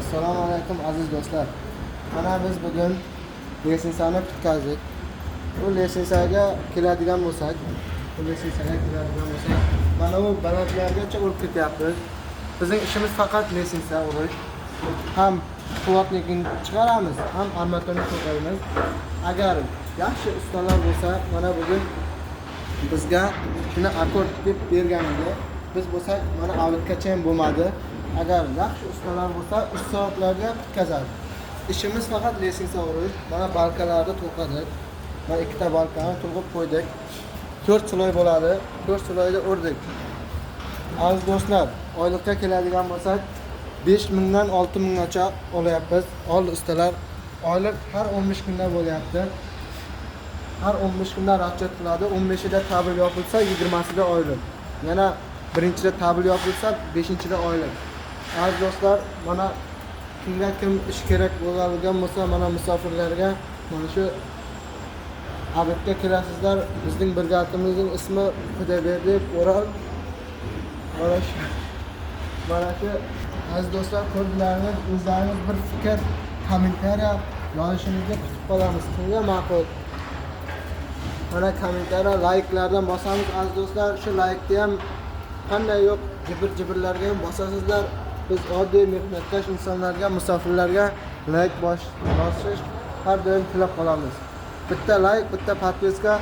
Assalomu alaykum, aziz do'stlar. Mana biz bugun лестница ni bitkazdik. Bu лестница ga keladigan bo'lsak, bu лестница ga keladigan bo'lsak, mana bu balandlargacha urib ketyapmiz. Bizning ishimiz faqat лестница urish. Ham плотник ini chiqaramiz, ham armaturni to'qaymiz. Agar yaxshi ustalar bo'lsa, mana bugun bizga shuni akkord deb bergan edi. Biz bo'lsak, mana обед gacha ham bo'lmadi. Agar yaxshi ustalar bo'lsa, 3 soatlarga bitkazadi. Ishimiz faqat лестница urish. Mana балка larni to'qadik. Mana ikkita балка ni to'qib qo'ydik. 4 слой bo'ladi. 4 слой da urdik. Aziz do'stlar, oylikqa keladigan bo'lsak, 5 mingdan 6 minggacha olyapmiz. Oldi ustalar oylik har 15 kunda bo'lyapti. Har 15 kunda расчет qiladi. 15ida tabel yopilsa, 20sida oylik. Yana birinchida tabel yopilsa, 5-da oylik. Aziz do'stlar, mana kimga kim ish kerak bo'ladigan bo'lsa, mana musofirlarga mana shu обед ga kelasizlar. Bizning brigadimizning ismi Xudoyberdiyev O'ral. Mana shu aziz do'stlar, ko'rdilaringiz, o'zlaringiz bir fikr, комментария yozishingizni kutib qolamiz. Kimga ma'qul? Mana комментария, layklardan bosamiz, aziz do'stlar. Shu laykni ham qanday yo'q jibir jibirlarga ham bosasizlar. Biz oddiy mehnatkash insonlarga, musofirlarga layk bosish har doim tilab qolamiz. Bitta layk, bitta подписка.